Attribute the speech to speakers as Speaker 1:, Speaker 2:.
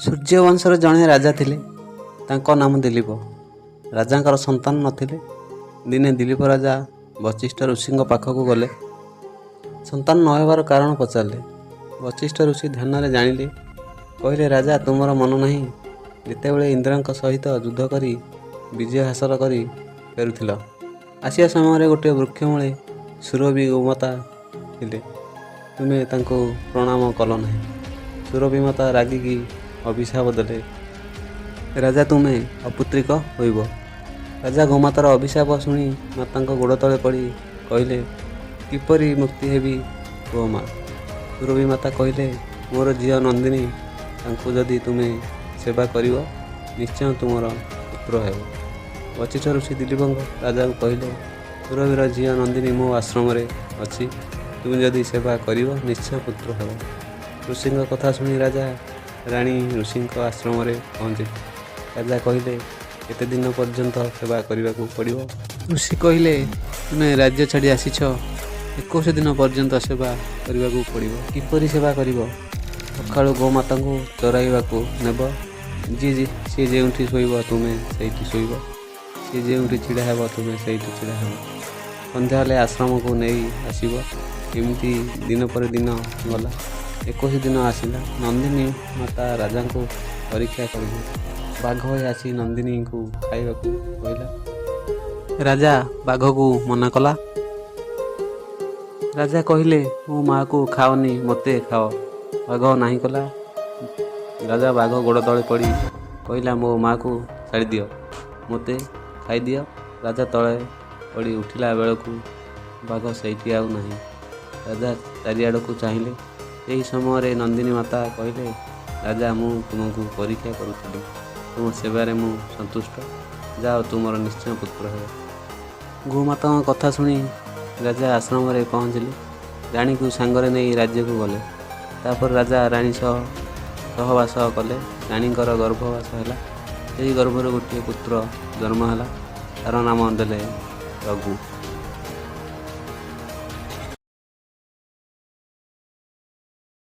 Speaker 1: ସୂର୍ଯ୍ୟବଂଶର ଜଣେ ରାଜା ଥିଲେ। ତାଙ୍କ ନାମ ଦିଲୀପ। ରାଜାଙ୍କର ସନ୍ତାନ ନଥିଲେ। ଦିନେ ଦିଲୀପ ରାଜା ବଶିଷ୍ଠ ଋଷିଙ୍କ ପାଖକୁ ଗଲେ। ସନ୍ତାନ ନ ହେବାର କାରଣ ପଚାରିଲେ। ବଶିଷ୍ଠ ଋଷି ଧ୍ୟାନରେ ଜାଣିଲେ। କହିଲେ, ରାଜା, ତୁମର ମନ ନାହିଁ, ଯେତେବେଳେ ଇନ୍ଦ୍ରଙ୍କ ସହିତ ଯୁଦ୍ଧ କରି ବିଜୟ ହାସଲ କରି ଫେରୁଥିଲ, ଆସିବା ସମୟରେ ଗୋଟିଏ ବୃକ୍ଷ ମୂଳେ ସୁରଭି ଗୋମାତା ଥିଲେ। ତୁମେ ତାଙ୍କୁ ପ୍ରଣାମ କଲ ନାହିଁ। ସୁରଭି ମାତା ରାଗିକି ଅଭିଶାପ ଦେଲେ, ରାଜା, ତୁମେ ଅପୁତ୍ରିକ ହୋଇବ। ରାଜା ଗୋମାତାର ଅଭିଶାପ ଶୁଣି ମାତାଙ୍କ ଗୋଡ଼ ତଳେ ପଡ଼ି କହିଲେ, କିପରି ମୁକ୍ତି ହେବି କୁହ ମା। ସୁରଭି ମାତା କହିଲେ, ମୋର ଝିଅ ନନ୍ଦିନୀ, ତାଙ୍କୁ ଯଦି ତୁମେ ସେବା କରିବ, ନିଶ୍ଚୟ ତୁମର ପୁତ୍ର ହେବ। ବଶିଷ୍ଠ ଋଷି ଦିଲୀପଙ୍କ ରାଜାଙ୍କୁ କହିଲେ, ସୁରଭିର ଝିଅ ନନ୍ଦିନୀ ମୋ ଆଶ୍ରମରେ ଅଛି। ତୁମେ ଯଦି ସେବା କରିବ, ନିଶ୍ଚୟ ପୁତ୍ର ହେବ। ଋଷିଙ୍କ କଥା ଶୁଣି ରାଜା ରାଣୀ ଋଷିଙ୍କ ଆଶ୍ରମରେ ପହଞ୍ଚିଲେ। ରାଜା କହିଲେ, କେତେ ଦିନ ପର୍ଯ୍ୟନ୍ତ ସେବା କରିବାକୁ ପଡ଼ିବ? ଋଷି କହିଲେ, ତୁମେ ରାଜ୍ୟ ଛାଡ଼ି ଆସିଛ, 21 ଦିନ ପର୍ଯ୍ୟନ୍ତ ସେବା କରିବାକୁ ପଡ଼ିବ। କିପରି ସେବା କରିବ? ସକାଳୁ ଗୋମାତାଙ୍କୁ ଚରାଇବାକୁ ନେବ। ଯିଏ ସିଏ ଯେଉଁଠି ଶୋଇବ, ତୁମେ ସେଇଠି ଶୋଇବ। ସିଏ ଯେଉଁଠି ଛିଡ଼ା ହେବ, ତୁମେ ସେଇଠି ଛିଡ଼ା ହେବ। ସନ୍ଧ୍ୟା ହେଲେ ଆଶ୍ରମକୁ ନେଇ ଆସିବ। ଏମିତି ଦିନ ପରେ ଦିନ ଗଲା। 21 ଦିନ ଆସିଲା। ନନ୍ଦିନୀ ମାତା ରାଜାଙ୍କୁ ପରୀକ୍ଷା କରିଲେ। ବାଘ ହୋଇ ଆସି ନନ୍ଦିନୀଙ୍କୁ ଖାଇବାକୁ କହିଲା। ରାଜା ବାଘକୁ ମନା କଲା। ରାଜା କହିଲେ, ମୋ ମାଆକୁ ଖାଅନି, ମୋତେ ଖାଅ। ବାଘ ନାହିଁ କଲା। ରାଜା ବାଘ ଗୋଡ଼ ତଳେ ପଡ଼ି କହିଲା, ମୋ ମାଆକୁ ଛାଡ଼ିଦିଅ, ମୋତେ ଖାଇଦିଅ। ରାଜା ତଳେ ପଡ଼ି ଉଠିଲା ବେଳକୁ ବାଘ ସେଇଠି ଆଉ ନାହିଁ। ରାଜା ଚାରିଆଡ଼କୁ ଚାହିଁଲେ। ସେହି ସମୟରେ ନନ୍ଦିନୀ ମାତା କହିଲେ, ରାଜା, ମୁଁ ତୁମକୁ ପରୀକ୍ଷା କରୁଥିଲି। ତୁମ ସେବାରେ ମୁଁ ସନ୍ତୁଷ୍ଟ। ଯାଅ, ତୁମର ନିଶ୍ଚୟ ପୁତ୍ର ହେବ। ଗୋମାତାଙ୍କ କଥା ଶୁଣି ରାଜା ଆଶ୍ରମରେ ପହଞ୍ଚିଲେ। ରାଣୀକୁ ସାଙ୍ଗରେ ନେଇ ରାଜ୍ୟକୁ ଗଲେ। ତାପରେ ରାଜା ରାଣୀ ସହ ସହବାସ କଲେ। ରାଣୀଙ୍କର ଗର୍ଭବାସ ହେଲା। ସେହି ଗର୍ଭରୁ ଗୋଟିଏ ପୁତ୍ର ଜନ୍ମ ହେଲା। ତାର ନାମ ଦେଲେ ରଘୁ।